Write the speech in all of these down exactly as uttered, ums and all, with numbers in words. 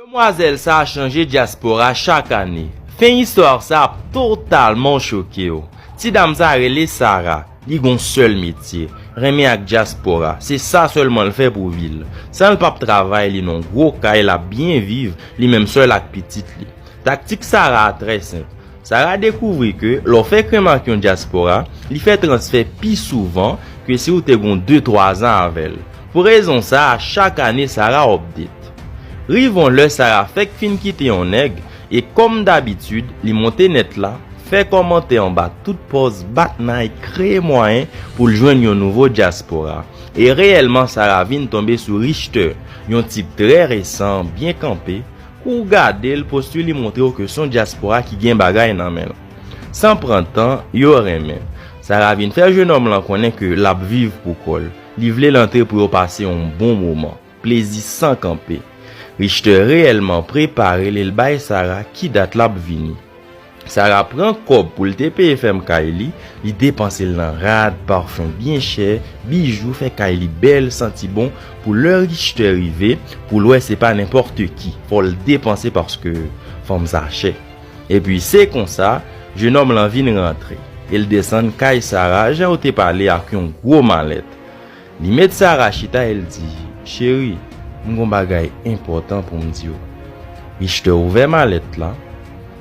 Demwazèl sa a chanje dyaspora chak ane. Fen istwa sa ap totalman choke w. Ti dam sa rele Sara. Li gon sèl metye, renmen ak dyaspora. Se sa sèlman l fè pou vi l. San l p ap travay, li nan gwo kay, l ap byen viv, li menm sèl ak pitit li. Taktik Sara a trè senp. Sara dekouvri ke lè w fè krenm ak yon dyaspora, li fè transfè pi souvan ke si w te gon de twa zan avè l. Pou rezon sa a, chak ane Sara update. Rive yon lè Sara fèk fin kite yon nèg, e kòm dabitid, li monte nèt la, fè kòmantè anba tout pòs, bat nay, kreye mwayen pou l jwenn yon nouvo dyaspora. E reyèlman, Sara vin tonbe sou Richter, yon tip trè resan, byen kanpe. Kou w gade l, posti li montre w ke se yon dyaspora ki gen bagay nan men l. San pran tan, yo renmen. Sara vin fè jenòm lan konnen ke l ap viv pou kò l. Li vle l antre pou yo pase yon bon moman. Plezi san kanpe. Richter reyèlman prepare l e l bay Sara ki dat l ap vini. Sara pran kòb pou l te peye fèm kay li, li depanse l nan rad, pafen byen chè, bijou, fè kay li bèl, santi bon, pou lè Richter rive, pou l wè se pa nenpòt ki. Fò l depanse paske fanm sa chè. Epi se konsa, jenòm lan vin rantre. E l desann kay Sara, jan yo te pale, ak yon gwo malèt. Li met Sara chita e l di, "Cheri, m gon bagay enpòtan pou m di w." Richter ouvè malèt la.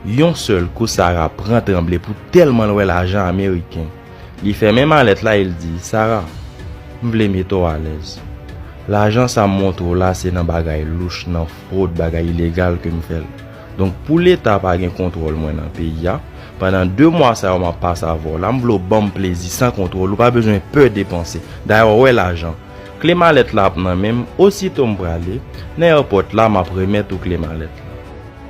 Yon sèl kou, Sara pran tranble pou tèlman l wè lajan ameriken. Li fèmen malèt la e l di, "Sara, m vle mete w alèz. Lajan sa m montre w la, se nan bagay louch, nan fwod, bagay ilegal ke m fè l. Donk, pou Leta pa gen kontwòl mwen nan peyi a, pandan de mwa sa yo m ap pase avè w la, m vle w ban m plezi san kontwòl, ou pa bezwen pè depanse. Dayè, w wè lajan. Kle malèt la ap nan men m, osito m prale, nan èpòt la, m ap remèt ou kle malèt la."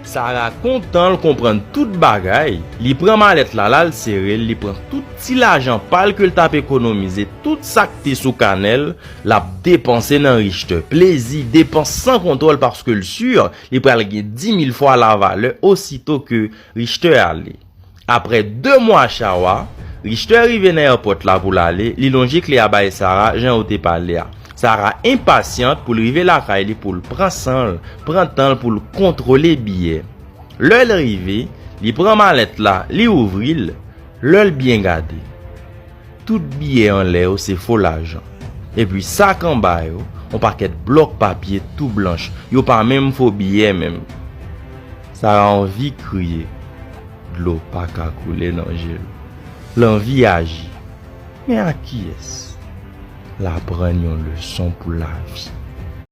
Sara kontan, l konprann tout bagay. Li pran malèt la, l al sere l, li pran tout ti lajan pa l ke l t ap ekonomize, tout sa k te sou kanè l, l ap depanse nan Richter. Plezi, depans san kontwòl paske l si li pral gen di mil fwa lavalè osito ke Richter ale. Apre de mwa chawa, Richter rive nan èpòt la pou l ale, li lonje kle a bay Sara, jan yo te pale a. Sara enpasyant pou l rive lakay li pou l pran san l, pran tan l pou l kontwole biyè. Lè l rive, li pran malèt la, li ouvri l, lè l byen gade. Tout biyè anlè yo se fo lajan. Epi sak anba yo, yon pakèt blòk papye tou blanch, yo pa menm fo biyè menm. Sara anvi kriye. Dlo pa ka koule nan je l. L anvi aji. Men a kiyès? L aprann yon leson pou lavi.